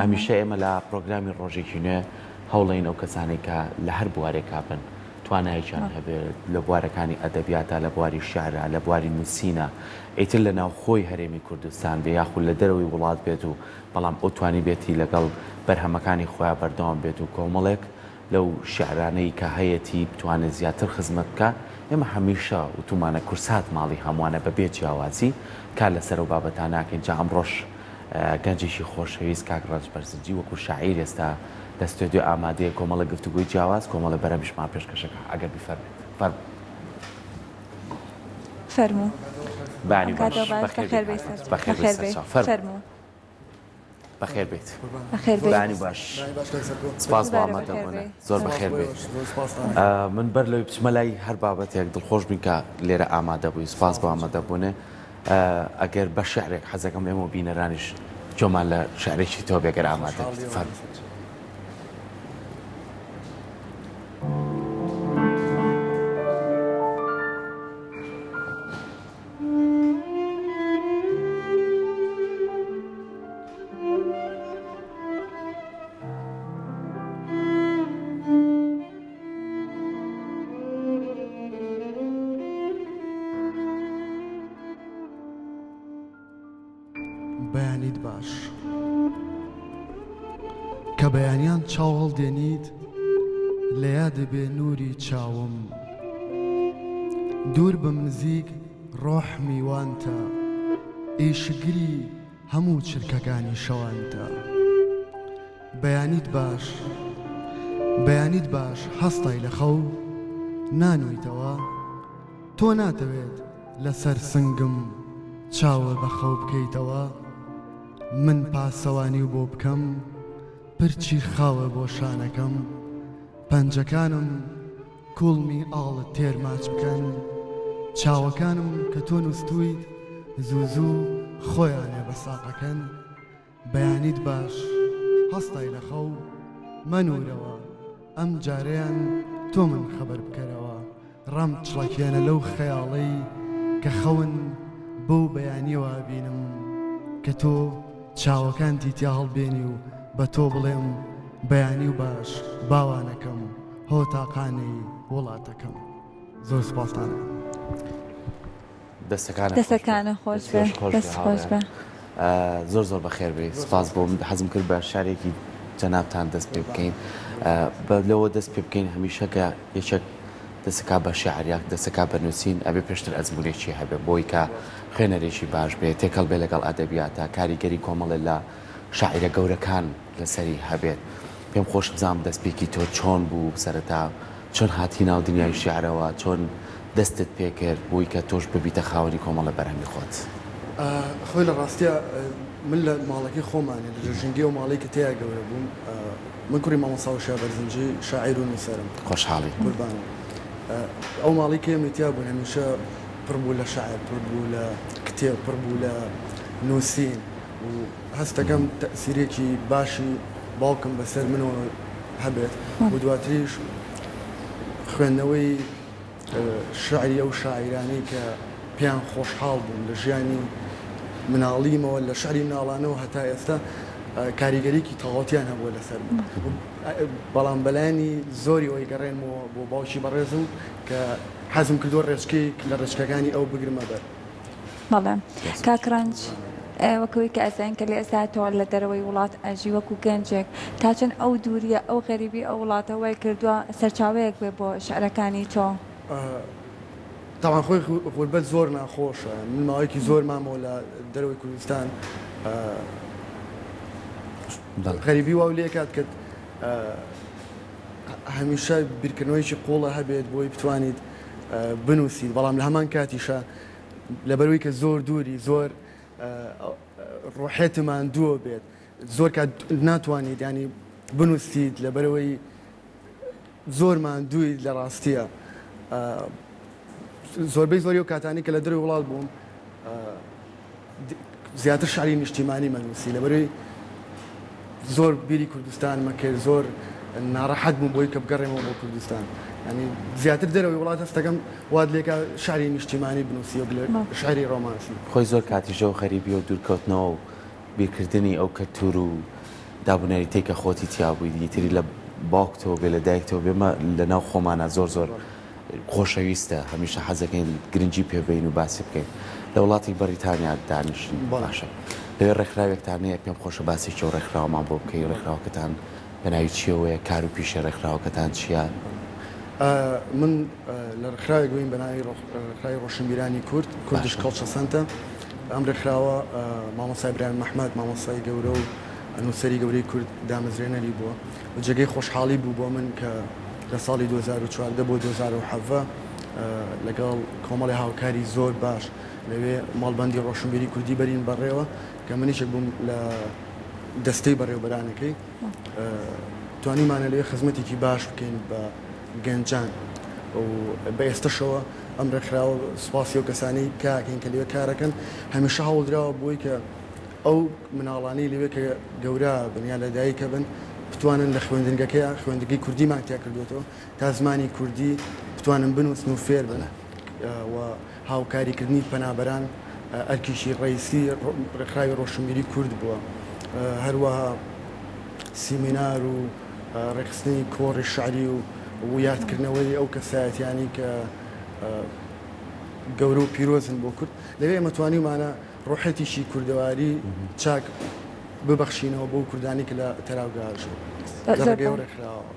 هەمیشە ئێمە لە پرۆگرامی ڕۆژێکی نوێ هەوڵین ئەو کەسانەی کە لە هەر بوارێکا بن توانایەکیان هەبێت لە بوارەکانی ئەدەبیاتا لە بواری شعرا لە بواری نووسینە ئیتر لە ناوخۆی هەرێمی کوردستان بێ یاخود لە دەرەوەی وڵات بێت و بەڵام ئەو توانیبێتی لەگەڵ بەرهەمەکانی خۆیا بەردەوام بێت و کۆمەڵێک لەو شیعرانەی کە هەیەتی بتوانێت زیاتر خزمەت بکا، ئێمە هەمیشە وتومانە کورسات ماڵی هەمووانە بە بێ جیاوازی کار لەسەر ئەو بابەتانە ئەکەین، جا ئەمڕۆش گەنجێکی خۆشەویست کاک ڕەنج بەرزنجی وەکو شاعیر ئێستا لە ستۆدیۆ ئامادەیە کۆمەڵێک گفتوگۆی جیاواز کۆمەڵێ بەرهەمیشمان پێشکەش ئەکا ئەگەر بیفەرموێت فەرموو. فەرموو. بەیانی ئەم باش کاتەو باش بەخێر بەخێر بێی بێی کاک سەرچاو بەخێر بێی بەخێر بێی سەرچاو فەرموو. فەرموو. بەخێر بێیت. بەخێر بێیت. بەیانی باش. سپاس بۆ دووبارە ئامادە بەخێر بوونت. بێی. زۆر بەخێر بێیت. من بەر لەوەی بچمە لای هەر بابەتێک دڵخۆش بین کە لێرە ئامادە بووی. سپاس بۆ ئامادە بوونێ. ئەگەر بە شعرێک حەزەکەم ئێمە و بینەرانیش گوێمان لە شعرێکی تۆ بێ گەر ئامادە بیت. فەرموو. بەیانیت باش. کە بەیانیان چاو هەڵدێنیت لە یادە بێ نووری چاوم دوور بم نزیک ڕۆح میوانتە ئیشکگری هەموو چرکەکانی شەوانتە بەیانیت باش بەیانیت باش هەستای لە خەو نانوویتەوە تۆ ناتەوێت لەسەر سنگم چاوە بە خەو بکەیتەوە من پاسەوانیو بۆ بکەم پرچی خاوە بۆ شانەکەم پەنجەکانم کوڵمی ئاڵت تێر ماچ بکەن چاوەکانم کە تۆ نوستویت زوو زوو خۆیانێ بە ساقەکەن بەیانیت باش هەستای لە خەو مەنورەوە ئەم جارەیان تۆ من خەبەر بکەرەوە ڕام چڵەکێنە لەو خەیاڵەی کە خەون بەو بەیانیەوە ئەبینم کە تۆ چاوەکانتی تیا هەڵبێنی و بە تۆ بڵێم بەیانی و باش باوانەکەم هۆ تاقانەی وڵاتەکەم زۆر سوپاستان ئەکەم. دەستەکانت دەستەکانت خۆش بێ دەست خۆش بێ. زۆر زۆر بەخێر بێی سپاس بۆ حەزم کرد بە شارێکی جەنابتان دەست پێ بکەین لەوە دەست پێ بکەین هەمیشە کە یەکێک دەسەکا بە شعر یاک دەسەکا بە نووسین ئەبێ پێشتر ئەزمونێکی هەبێ بۆی کە خوێنەرێکی باش بێ تێکەڵ بێ لەگەڵ ئەدەبیاتە کاریگەری کۆمەڵێ لە شاعیرە گەورەکان لەسەری هەبێت پێم خۆش بزانم دەستپێکی تۆ چۆن بوو سەرەتا چۆن هاتی ناو دنیای شیعرەوە چۆن دەستت پێ کرد بۆی کە تۆش ببیتە خاوەنی کۆمەڵە بەرهەمی خۆت؟ خۆی لە ڕاستیا من لە ماڵەکەی خۆمانێ لە ژینگەی ئەو ماڵەی کە تێیا گەورە بووم من کوڕی مامۆستا وشیار بەرزنجی شاعیر و نووسەرم. خۆشحاڵین. قوربانت. ئەو ماڵەی کە ئێمەی تیا بووین هەمیشە پڕ بوو لە شعر، پڕ بوو لە کتێب، پڕ بوو لە نووسین و هەست دەکەم تەئسیرێکی باشی باوکم بەسەر منەوە هەبێت و دواتریش خوێندنەوەی شعری ئەو شاعیرانەی کە پێیان خۆشحاڵ بووم لە ژیانی مناڵیمەوە لە شعری مناڵانەوە هەتا ئێستا کاریگەریکی تەواوەتیان هەبووە لەسەر من بەڵام بەلایەنی زۆری ئەوەی گەڕێنمەوە بۆ باوکی بەڕێزم کە حەزم کردووە ڕێچکەیەک لە ڕێچکەکانی ئەو بگرمە بەر. بەڵێ کاک ڕەنج وەک ئەوەی کە ئەزانین کە لە ئێستا تۆ لە دەرەوەی وڵات ئەژی وەکو گەنجێک تا چەند ئەو دووریە ئەو غەریبی ئەو وڵاتە وای کردووە سەرچاوەیەک بێ بۆ شعرەکانی تۆ؟ تەبعەن خۆی غوربەت زۆر ناخۆشە من ماوەیەکی زۆر مامەوە لە دەرەوەی کوردستان غەریبی واو لێکات کە هەمیشە بیرکردنەوەیکی قوڵە هەبێت بۆی بتوانیت بنووسیت بەڵام لە هەمان کاتیشە لەبەرئەوەی کە زۆر دووری زۆر ڕۆحێت ماندووە بێت زۆر کات ناتوانیت ینی بنووسیت لەبەرئەوەی زۆر ماندوویت لە ڕاستیە زۆربەی زۆری و کاتانی کە لە دەروی وڵات بووم زیاتر شعری نیشتیمانی مەنووسی لەبەرئەوەی زۆر بیری کوردستانمە کرد زۆر ناڕەحەت بووم بۆی کە بگەڕێمەوە بۆ کوردستان ینی زیاتر دەرەوەی وڵات هەستەکەم وات لێکا شعری نیشتیمانی بنووسی وەک لە شعری ڕۆمانسی. خۆی زۆر کاتیشە و غەریبی و دوورکەوتنەوە و بیرکردنی ئەو کەلتوور و. دابونەریتەی کە خۆتی تیا بوویت ئیتری لە باوکتەوە بێ لە دایکتەوە بێ مە لە ناو خۆمانا زۆر زۆر خۆشەویستە هەمیشە حەزەکەین گرنگی پێ بەین و باسی بکەین لە وڵاتی بەریتانیا دانیشن باشە لەوێ ڕێکخراوێکتان هەیە پێم خۆشە باسێکی ئەو ڕێکخراوەمان بۆ بکەی ڕێکخراوەکەتان بە ناوی چیەوەیە کار و پیشەی ڕێکخراوەکەتان چییە؟ من لە ڕێکخراوێک بووین بە ناوی ڕێکخراوی ڕۆشنبیرانی کورد، Kurdish Culture Center. ئەم ڕێکخراوە مامۆستا ئیبراهیم ئەحمەد، مامۆستای گەورە و نووسەری گەورەی کورد دامەزرێنەری بووە و جێگەی خۆشحاڵی بوو بۆ من کە لە ساڵی 2014 بۆ 2017 لەگەڵ کۆمەڵی هاوکاری زۆر باش لەوێ مەڵبەندی ڕۆشنبیری کوردی بەرین بەڕێوە کە من یەکێک بووم لە دەستەی بەڕێوەبەرانەکەی. توانیمانە لەوێ خزمەتێکی باش بکەین بە گەنجان و بە ئێستەشەوە ئەم ڕێکخراوە سوپاسی ئەو کەسانەی کاکەین کە لەوێ کارەکەن هەمیشە هەوڵدراوە بۆی کە ئەو مناڵانەی لەوێ کە گەورە بن یا لەدایکە بن بتوانن لە خوێندنگەکەیان خوێندنگەی کوردیمان تیا کردوێتەوە تا زمانی کوردی بتوانن بنووسن و فێر بن و هاوکاریکردنی پەنابەران ئەرکێکی ڕەئیسی ڕێکخراوی ڕۆشنبیری کورد بووە، هەروەها سیمینار و ڕێکخستنی کۆڕی شعری و و یادکردنەوەی ئەو کەسایەتیانەی کە گەورە و پیرۆزن بۆ کورد. لەوێ ئێمە توانیومانە ڕۆحێتیشی کوردەواری چاک ببەخشینەوە بەو کوردانەی کە لە تەراوگە ئەژین لە ڕێگەی ئەو ڕێکخراوەوە.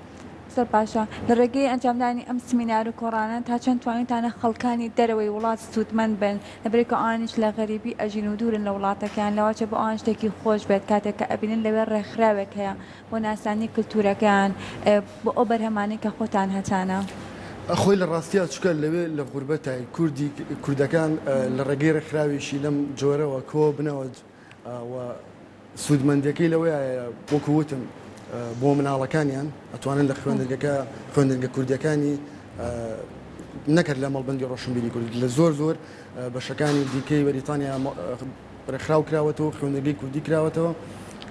زۆر باشە لە ڕێگەی ئەنجامدانی ئەم سمینار و کۆڕانە تا چەند توانیتانە خەڵکانی دەرەوەی وڵات سوودمەند بن لەبەرئەوەی کە ئەوانیش لە غەریبی ئەژین و دوورن لە وڵاتەکەیان لەوەچێ بۆ ئەوان شتێکی خۆش بێت کاتێک کە ئەبینن لەوێ ڕێکخراوێک هەیە بۆ ناساندنی کلتورەکەیان بۆ ئەو بەرهەمانەی کە خۆتان هەتانە. خۆی لە ڕاستیا چونکە لەوێ لە غوربەتای کوردی کوردەکان لە ڕێگەی ڕێکخراوێکی لەم جۆرەوە کۆبنەوە و سوودمەندیەکەی لەوەیە وەکو وتم بۆ مناڵەکانیان ئەتوانن لە خوێندنگەکە خوێندنگە کوردیەکانی نەکرد لە مەڵبندی ڕۆشنبیری کورد لە زۆر زۆر بەشەکانی دیکەی بەریتانیا ڕێکخراو کراوەتەوە خوێندنگەی کوردی کراوەتەوە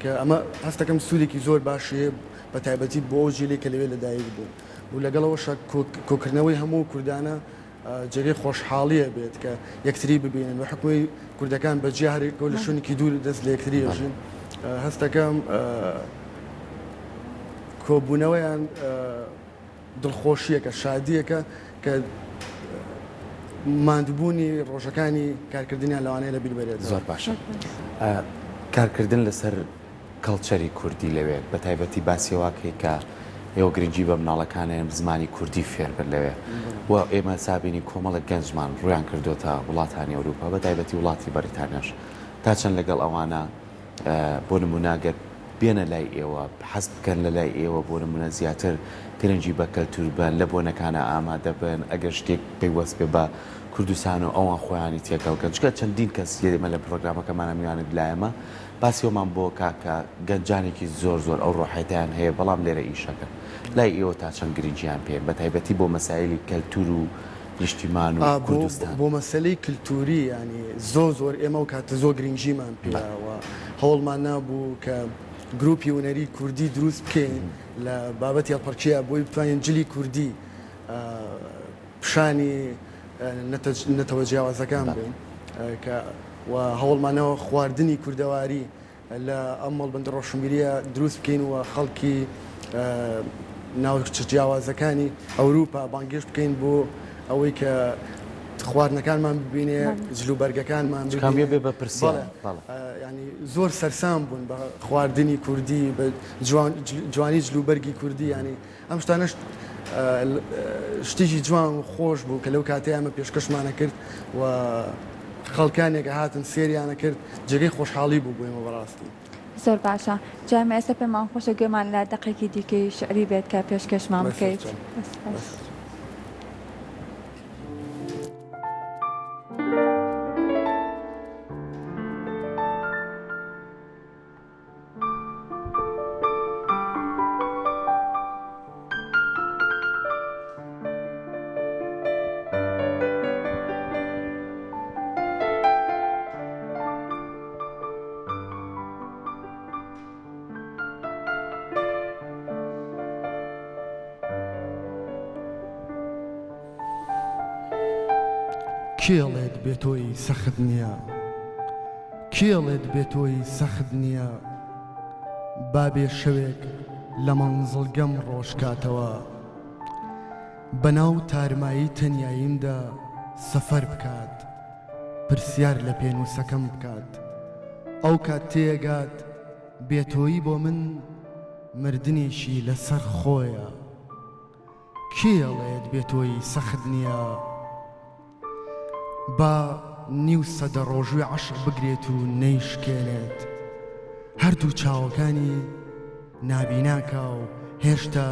کە ئەمە هەستەکەم سوودێکی زۆر باشی هەیە بە تایبەتی بۆ ئەو جیلەی کە لەوێ لەدایک بوون و لەگەڵەوەشە کۆکردنەوەی هەموو کوردانە جێگەی خۆشحاڵیە بێت کە یەکتری ببینن بە حوکمی کوردەکان بە جیا هەرێکەوە لە شوێنێکی دوور دەست لە یەکتری ئەژین هەستەکەم کۆبوونەوەیان دڵخۆشیەکە شادیەکە کە ماندبوونی ڕۆژەکانی کارکردنیان لەوانەیە لە بیر بەرێت. زۆر باشە کارکردن لەسەر کەڵچەری کوردی لەوێ بە تایبەتی باسی وا کەی کە ئێوە گرنگی بە مناڵەکانێن زمانی کوردی فێر بن لەوێ و ئێمە سابینی کۆمەڵێک گەنجمان ڕویان کردۆتە وڵاتانی ئەوروپا بە تایبەتی وڵاتی بەریتانیاش تا چەند لەگەڵ ئەوانە بۆ نمونە گەر بێنە لای ئێوە حەز بکەن لە لای ئێوە بۆ نمونە زیاتر گرنگی بە کەلتور بەن لە بۆنەکانە ئامادە بن ئەگەر شتێک پەیوەست بێ بە کوردستان و ئەوان خۆیانی تێکەڵ کەن چونکە چەندین کەس ئێمە لە پرۆگرامەکەمانە میوانت لایەمە باسی ئەومان بۆ کا کە گەنجانێکی زۆر زۆر ئەو ڕۆحێتەیان هەیە بەڵام لێرە ئیشەکەن لای ئێوە تا چەند گرنگیان پێن بە تایبەتی بۆ مەسایلی کەلتور و نیشتیمان و کوردستان؟ بۆ مەسەلەی کلتوری یانی زۆر زۆر ئێمە ئەو کاتە زۆر گرنگیمان پێیا و هەوڵمان نابوو کە گروپی هونەری کوردی دروست بکەین لە بابەتی هەڵپەڕکێیا بۆی بتوانین جلی کوردی پیشانی نەتەوە جیاوازەکان بین کە و هەوڵمانەوە خواردنی کوردەواری لە ئەم مەڵبەندە ڕۆشنبیریە دروست بکەین و خەڵکی ناوچە جیاوازەکانی ئەوروپا بانگێشت بکەین بۆ ئەوەی کە خواردنەکانمان ببینێ جلوبەرگەکانمان ببینێ بە پرسیار ینی زۆر سەرسام بوون بە خواردنی کوردی بە جوانی جلوبەرگی کوردی ینی ئەم شتانەش شتێکی جوان و خۆش بوو کە لەو کاتەی ئەمە پێشکەشمانە کرد و خەڵکانێک هاتن سێریانە کرد جێگەی خۆشحاڵی بوو بۆ ئێمە بەڕاستی. زۆر باشە جا ئێمە ئێستا پێمان خۆشە گوێمان لە دەقێکی دیکەی شیعری بێت کە پێشکەشمان بکەیت. کێ ئەڵێت بێ تۆی سەخت نییە؟ کێ ئەڵێت بێ تۆی سەخت نییە؟ با بێ شەوێک لە مەنزڵگەم ڕۆژ کاتەوە. بە ناو تارمایی تەنیاییمدا سەفەر بکات. پرسیار لە پێنووسەکەم بکات. ئەو کات تێگات بێ تۆیی بۆ من مردنێکی لەسەر خۆیە. کێ ئەڵێت بێ تۆیی سەخت نییە؟ با نیو سەدە ڕۆژووی عەشق بگرێت و نەیشکێنێت. هەردوو چاوەکانی نابینا کا و هێشتا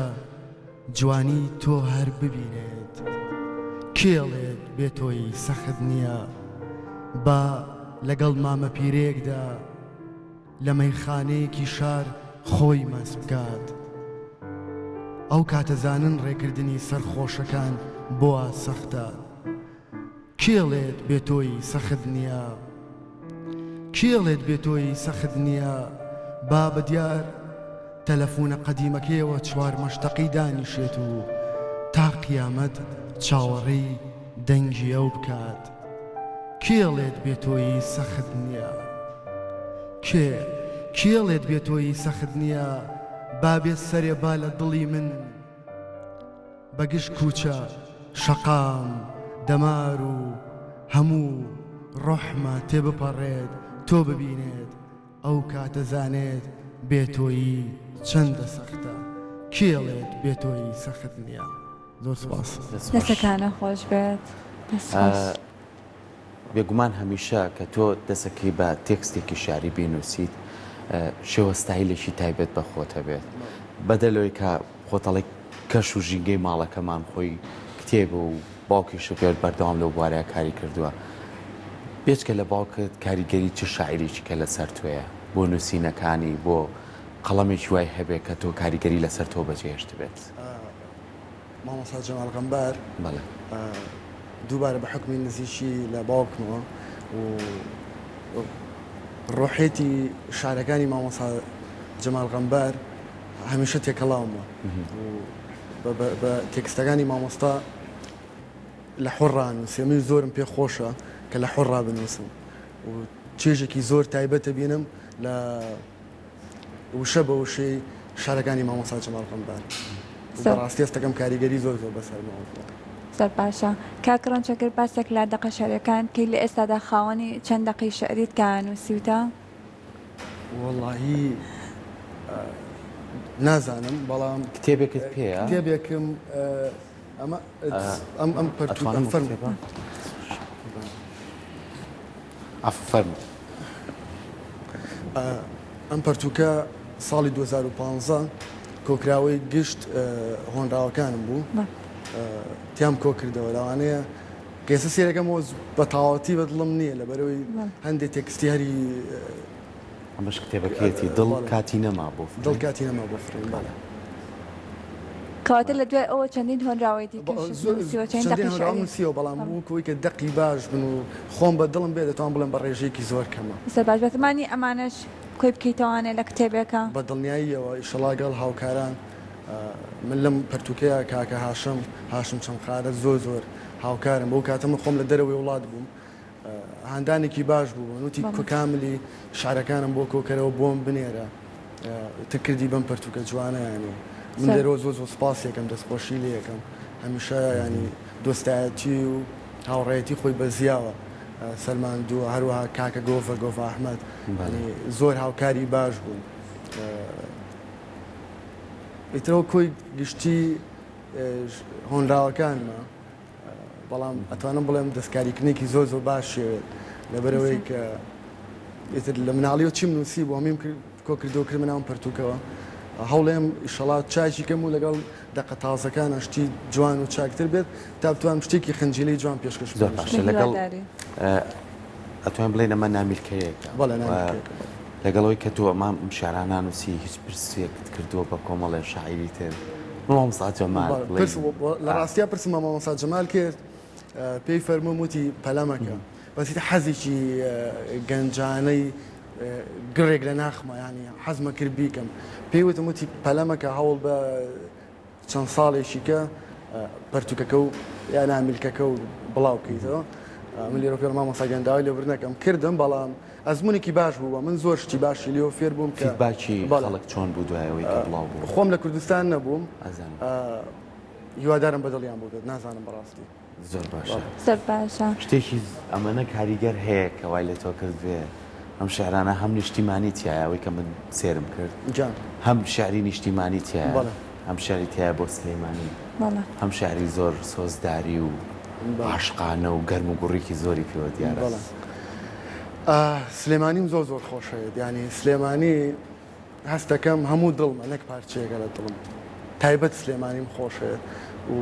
جوانی تۆ هەر ببینێت. کێ ئەڵێت بێ تۆیی سەخت نییە؟ با لەگەڵ مامە پیرەیەکدا لە مەیخانەیەکی شار خۆی مەست بکات. ئەو کاتە زانن ڕێکردنی سەرخۆشەکان بۆوا سەختە. کێ ئەڵێت بێ تۆیی سەخت نییە؟ کێ ئەڵێت بێ تۆیی سەخت نییە؟ با بە دیار تەلەفونە قەدیمەکەیەوە چوارمەشتەقی دانیشێت و تا قیامەت چاوەڕێی دەنگی ئەو بکات. کێ ئەڵێت بێ تۆیی سەخت نییە؟ کێ؟ کێ ئەڵێت بێ تۆیی سەخت نییە؟ با بێ سەرێ با لە دڵی من بە گژ کووچە، شەقام، دەمار و هەموو ڕۆحما تێبپەڕێت تۆ ببینێت ئەو کاتە زانێت بێ تۆیی چەندە سەختە کێ ئەڵێت بێ تۆیی سەخت نییە؟ زۆر سوپاس. دەستەکانە خۆش بێت دەست خۆش. بێگومان هەمیشە کە تۆ دەسەکەی بە تێکستێکی شیعری بینوسیت شێوە ستایلێکی تایبەت بە خۆت هەبێت بەدەر لەوەی کە خۆت ئەڵێی کەش و ژینگەی ماڵەکەمان خۆی کتێبە و باوکیشت پێت بەردەوام لەو بوارەیە کاری کردووە بێجگە لە باوکت کاریگەری چ شاعیرێکی کە لەسەر تۆیە بۆ نووسینەکانی بۆ قەڵەمێکی وای هەبێ کە تۆ کاریگەری لەسەر تۆ بەجێهێشتبێت؟ مامۆستا جەمال غەمبار، بەڵێ. دووبارە بە حوکمی نزیکی لە باوکمەوە و ڕۆحیەتی شعرەکانی مامۆستا جەمال غەمبار هەمیشە تێکەڵاومە و بە تێکستەکانی مامۆستا لە حوڕا نووسیم، من زۆرم پێ خۆشە کە لە حوڕا بنووسم و چێژێکی زۆر تایبەت دەبینم لە وشە بە وشەی شعرەکانی مامۆستا جەمال قەمبەر بەڕاستی هەستەکەم کاریگەری زۆر زۆر بەسەرمەوە بووە. زۆر باشە کاک ڕەنج ئەگەر باسێک لە دەقە شعریەکان بکەی لە ئێستادا خاوەنی چەند دەقی شعریت کە نووسیوتە؟ وەڵاهی نازانم بەڵام کتێبێکت پێیە؟ کتێبێکم ئەمە ئەم ئەم پەرتووکە فەرموو. عەفو فەرموو. ئەم پەرتووکە ساڵی 2015 کۆکراوەی گشت هۆنراوەکانم بوو تیام کۆکردەوە لەوانەیە کە ئێستا سێرەکەمەوە بە تەواوەتی بە دڵم نییە لەبەرەوەی هەندێک تێکستی هەری ئەمەش کتێبەکەیەتی دڵ کاتی نەما بۆ فڕین. دڵ کاتی نەما بۆ فڕین بەڵێ. کەواتە لە دوای ئەوە چەندین هۆنراوەی دیکەشت نووسیوە، چەندین دەقی چەندین هۆنراوەم شیعری؟ نووسیوە، بەڵام وەکو ئەوەی کە دەقی باش بن و خۆم بە دڵم بێت دەتوانم بڵێم بە ڕێژەیەکی زۆر کەمە. زۆر باش، بەتمانی ئەمانەش کۆی بکەیتەوانێ لە کتێبێکا؟ بە دڵنیاییەوە، ئیشەڵا گەڵ هاوکاران. من لەم پەرتووکەیا کاکە هاشم، هاشم چەمخارە، زۆر زۆر هاوکارم بوو. ئەو کاتە من خۆم لە دەرەوەی وڵات بووم. هاندانێکی باش بوو بۆ من وتی کاملی شعرەکانم بۆ کۆکەرەوە بۆم بنێرە تر کردی بەم پەرتوکە جوانە ینی من لێرەوە زۆر زۆر سپاسێکم دەستخۆشی لێ یەکەم هەمیشە ینی دۆستایەتی و هاوڕێیەتی خۆی بە زیاوە سەلماندووە هەروەها کاکە گۆڤە گۆڤە ئەحمەد زۆر هاوکاری باش بوون ئیترەوە کۆی گشتی هۆنراوەکانمە بەڵام ئەتوانم بڵێم دەستکاریکردنێکی زۆر زۆر باش شێوێت لەبەرەوەی کە ئیتر لە مناڵیەوە چیم نووسی بۆ هەمیم کۆ کردەوە کردمە ناوم پەرتوکەوە هەوڵێم ئیشەڵا چاکی کەم و لەگەڵ دەقە تازەکانە شتی جوان و چاکتر بێت تا بتوانم شتێکی خنجیلەی جوان پێشکەش زۆر باشە لەگەڵ ئەتوانین بڵێین ئەمە نامیلکەیەکە بەڵێ نامیلکەیەکە لەگەڵ ئەوەی کە تۆ ئەمە شعرانە نووسی هیچ پرسێکت کردووە بە کۆمەڵێ شاعیری تر مامۆستا جەمال لە ڕاستیا پرسم بە مامۆستا جەمال کرد پێی فەرمووم وتی پەلە مەکە بەس هیچ حەزێکی گەنجانەی گڕێک لە ناخمە ینی حەزمە کرد بیکەم پێی وتم وتی پەلە مەکە هەوڵ بە چەند ساڵێکی کە پەرتوکەکە و یا نامیلکەکە و بڵاو بکەیتەوە. من لێرە پێڵ مامۆستا گیان داوای لێبوردنەکەم کردم بەڵام ئەزمونێکی باش بوو بۆ من زۆر شتی باشی لێوە فێر بووم کە feedback ی بەڵێ. خەڵک چۆن بوو دوای ئەوەی کە بڵاو بوو؟ خۆم لە کوردستان نەبووم ئەزانم. هیوادارم بەدڵیان بووبێت نازانم بەڕاستی. زۆر باشە. زۆر باشە. شتێکی ئەمەنە کاریگەر هەیە کە وای لە تۆ کردبێ ئەم شعرانە هەم نیشتیمانی تیایە ئەوەی کە من سێرم کرد جان. هەم شعری نیشتیمانی تیایە بەڵێ. هەم شعری تیایە بۆ سلەیمانی بەڵێ. هەم شعری زۆر سۆزداری و عاشقانە و گەرم و گوڕیکی زۆری پێوە دیارە. بەڵێ. سلێمانیم زۆر زۆر خۆشەوێت یانی سلێمانی هەستەکەم هەموو دڵمە نەک پارچەیەکە لە دڵم تایبەت سلێمانیم خۆشەوێت و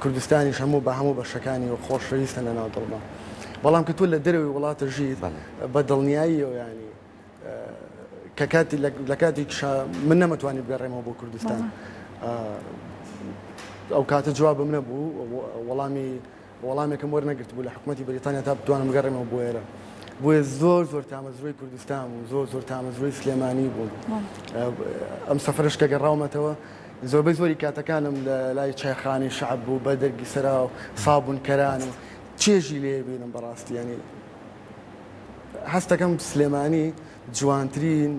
کوردستانیش هەموو بە هەموو بەشەکانی و خۆشەویستن لە ناو دڵمە بەڵام کە تۆ لە دەرەوەی وڵاتە ژیت بە دڵنیاییەوە ینی کە کاتی لە کاتێکیشا من نەمەتوانی بگەڕێمەوە بۆ کوردستان ئەو کاتە جوابم نەبوو وەڵامی وەڵامێکم وەرنەگرتبوو لە حکومەتی بەریتانیا تا بتوانم بگەڕێمەوە بۆ ئێرە. بۆیە زۆر زۆر تامەزرۆی کوردستان بووم، زۆر زۆر تامەزرۆی سلێمانی بووم. ئەم سەفەرەش کە گەڕاومەتەوە زۆربەی زۆری کاتەکانم لە لای چایخانەی شەعب بوو، بە دەرگی سەرا و سابوونکەران و چێژی لێ بینم بەڕاستی یانی هەستەکەم سلێمانی جوانترین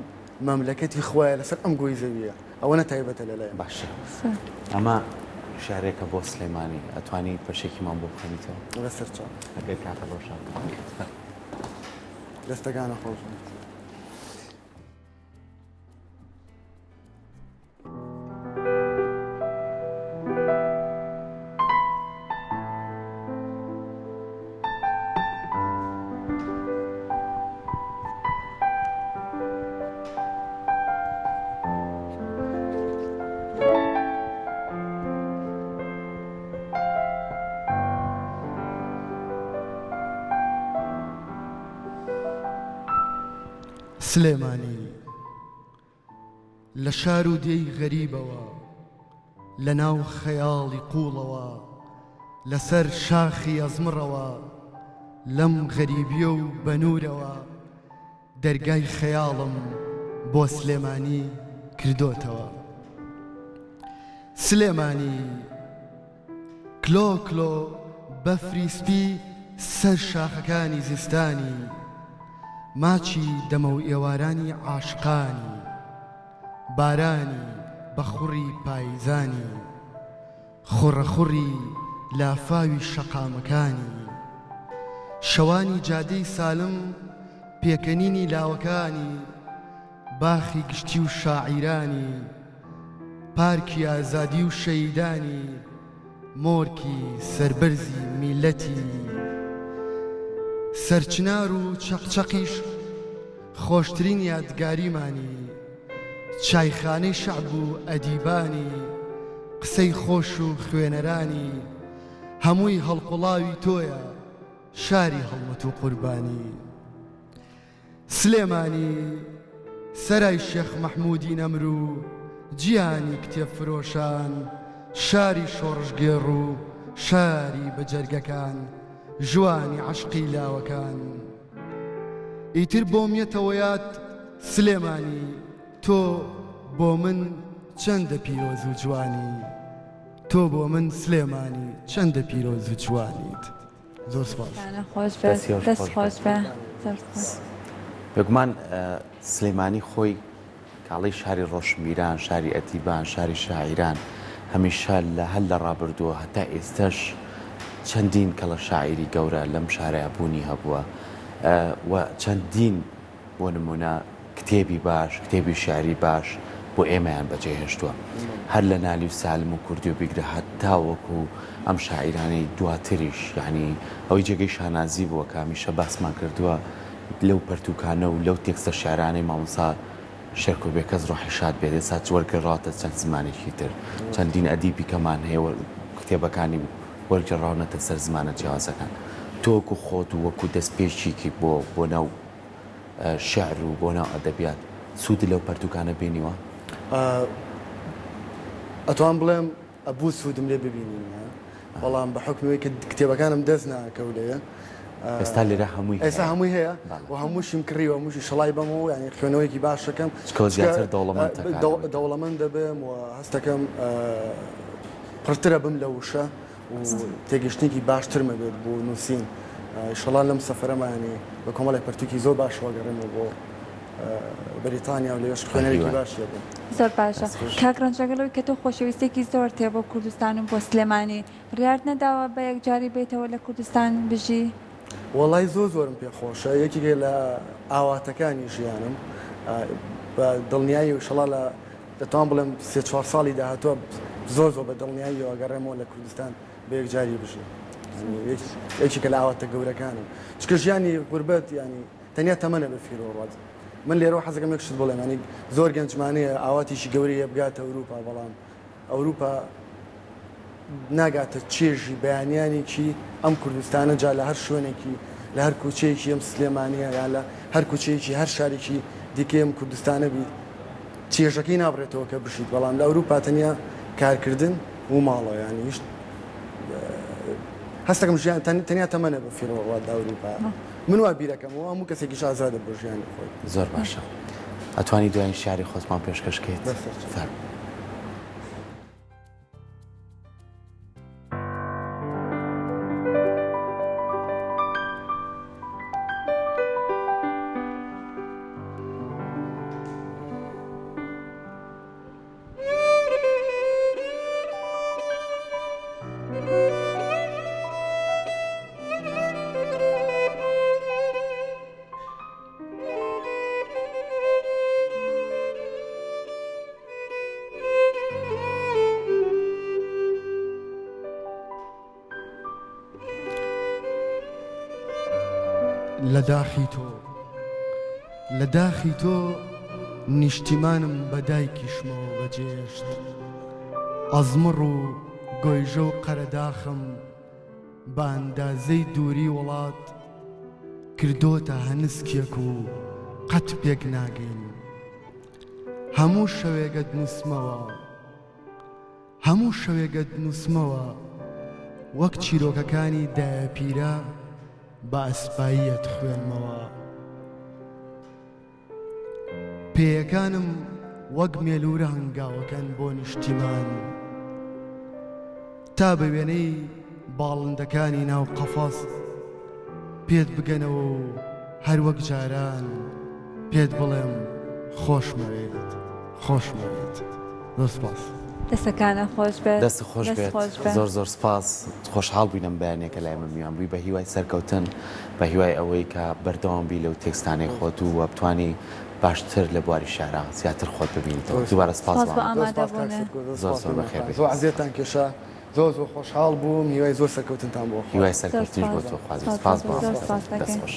مەملەکەتی خوایە لەسەر ئەم گۆی زەویە ئەوەنە تایبەتە لەلای من. باشە ئەمە شعرێکە بۆ سلێمانی ئەتوانی بەشێکیمان بۆ بخوێنیتەوە؟ بەسەر چاو. ئەگەر کاکە ڕۆژان. دەستەکانت خۆش بێت. سلێمانی. لە شار و دێی غەریبەوە، لە ناو خەیاڵی قووڵەوە، لە سەر شاخی ئەزمڕەوە، لەم غەریبییە و بە نوورەوە، دەرگای خەیاڵم بۆ سلێمانی کردۆتەوە. سلێمانی! کلۆ کلۆ بەفری سپی سەر شاخەکانی زستانی، ماچی دەمەو ئێوارانی عاشقانی، بارانی بە خوڕی پایزانی، خوڕەخوڕی لافاوی شەقامەکانی، شەوانی جادەی سالم پێکەنینی لاوەکانی، باخی گشتی و شاعیرانی، پارکی ئازادی و شەهیدانی، مۆرکی سەربەرزی میللەتی، سەرچنار و چەقچەقیش خۆشترین یادگاریمانی، چایخانەی شەعب و ئەدیبانی، قسەی خۆش و خوێنەرانی، هەمووی هەڵقوڵاوی تۆیە شاری هەڵمەت و قوربانی. سلێمانی، سەرای شێخ مەحموودی نەمر و جیهانی کتێبفرۆشان، شاری شۆڕشگێڕ و شاری بەجەرگەکان، ژوانی عەشقی لاوەکان. ئیتر بۆم یەتەوە یاد سلێمانی، تۆ بۆ من چەندە پیرۆز و جوانی، تۆ بۆ من سلێمانی چەندە پیرۆز و جوانیت. زۆر سپاس. خۆش بێت دەست خۆش بێ زۆر سپاس. بێگومان سلێمانی خۆی کاڵی شاری ڕۆشنبیران، شاری ئەدیبان، شاری شاعیران، هەمیشە لە هەر لە ڕابردووە هەتا ئێستەش چەندین کەڵە شاعیری گەورە لەم شارەیا بوونی هەبووە و چەندین بۆ نموونە کتێبی باش، کتێبی شیعری باش بۆ ئێمەیان بەجێ هێشتووە. هەر لە نالی و سالم و کوردی و بیگرە هەتاوەکو ئەم شاعیرانەی دواتریش، یەعنی ئەوەی جێگەی شانازی بووە کە هەمیشە باسمان کردووە لەو پەرتووکانە و لەو تێکستە شیعرانەی مامۆستا شێرکۆ بێکەس ڕۆحی شاد بێت ئێستا وەرگێڕاوەتە چەند زمانێکی تر، چەندین ئەدیبی کەمان هەیە کتێبەکانی وەرگێڕاونەتە سەر زمانە جیاوازەکان. تۆ وەکو خۆت و وەکو دەستپێکێکی بۆ بۆ ناو شیعر و بۆ ناو ئەدەبیات سوودت لەو پەرتووکانە بینیوە؟ ئەتوانم بڵێم ئەبوو سوودم لێ ببینینایە، بەڵام بە حوکمی ئەوەی کە کتێبەکانم دەست ناکەوت لەوێ. ئێستا لێرە هەمووی هەیە. ئێستا هەمووی هەیە و هەمووشیم کڕیوە، هەمووشی شەڵای بەمەوە، یانی خوێنەوەیەکی باش دەکەم. چونکە زیاتر دەوڵەمەند دەکات. دەوڵەمەند دەبم و هەست دەکەم پڕتر ئەبم لە وشە و تێگەشتنێکی باشترم ئەبێت بۆ نووسین. ئیشەڵا لەم سەفەرەما یانی بە کۆمەڵێک پەرتووکی زۆر باشەوە گەڕێمەوە بۆ بەریتانیا و لەوێش خوێنەرێکی باشی هەبووم. زۆر باشە کاک ڕەنج لەگەڵ ئەوەی کە تۆ خۆشەویستیەکی زۆرت هەیە بۆ کوردستان و بۆ سلێمانی بڕیارت نەداوە بە یەکجاری بێیتەوە لە کوردستان بژی؟ وەڵای زۆر زۆرم پێ خۆشە یەکێکە لە ئاواتەکانی ژیانم بە دڵنیایی ئیشەڵا لە دەتوان بڵێم سێ چوار ساڵی داهاتووە زۆر زۆر بە دڵنیاییەوە گەڕێمەوە لە کوردستان بە یەکجاری بژیم یەکێکە لە ئاواتە گەورەکانم چونکە ژیانی غوربەت یانی تەنیا تەمەنە بە فیرۆ ڕوات من لێرەوە حەزەکەم یەک شت بڵێم ینی زۆر گەنجمانەیە ئاواتێکی گەورەیە بگاتە ئەوروپا بەڵام ئەوروپا ناگاتە چێژی بەیانیانێکی ئەم کوردستانە جا لە هەر شوێنێکی لە هەر کوچەیەکی ئەم سلێمانیە یان لە هەر کوچەیەکی هەر شارێکی دیکەی ئەم کوردستانە بیت چێژەکەی نابڕێتەوە کە بژیت بەڵام لە ئەوروپا تەنیا کارکردن و ماڵەوە یانی هیچ هەستەکەم ژیان تەنیا تەمەنە بە فیڕۆ ڕوات لە ئەوروپا من وا بیرەکەمەوە هەموو کەسێکیش ئازادە بۆ ژیانی خۆی. زۆر باشە ئەتوانی دوایین شیعری خۆتمان پێشکەش کەیت؟ فەرموو. لە داخی تۆ لە داخی تۆ نیشتیمانم بە دایکیشمەوە بەجێشت ئەزمڕ و گۆیژە و قەرەداخم بە ئەندازەی دووری وڵات کردۆتە هەنسکێک و قەت پێک ناگەین هەموو شەوێک ئەتنووسمەوە هەموو شەوێک ئەتنووسمەوە وەک چیرۆکەکانی دایەپیرە بە ئەسپایی ئەتخوێنمەوە. پێیەکانم وەک مێلوورە هەنگاوەکەن بۆ نیشتیمان تا بە وێنەی باڵندەکانی ناو قەفەس پێت بگەنەوە و هەر وەک جاران پێت بڵێم خۆشمەوێیت خۆشمەوێیت زۆر سپاس. دەستەکانت خۆش بێت. دەستت خۆش بێت زۆر زۆر سپاس خۆشحاڵ بووین ئەم بەیانیە کە لای من میوان بووی بە هیوای سەرکەوتن بە هیوای ئەوەی کە بەردەوام بی لەو تێکستانەی خۆت و وە بتوانی باشتر لە بواری شعرا زیاتر خۆت ببینیتەوە دووبارە سپاس سپاس بۆ بۆ ئامادەبوونت. ئامادەبوونت. زۆر زۆر بەخێر بێی. زۆر عەزێتتان کێشا زۆر زۆر خۆشحاڵ بووم هیوای زۆر سەرکەوتنتان بۆ هیوای ئەخوازم. زۆر سەرکەوتنیش بۆ سپاس تۆ خوازین سپاس سپاس بۆ بۆ زۆر سپاس ئامادەبوونت دەست دەکەین. خۆش.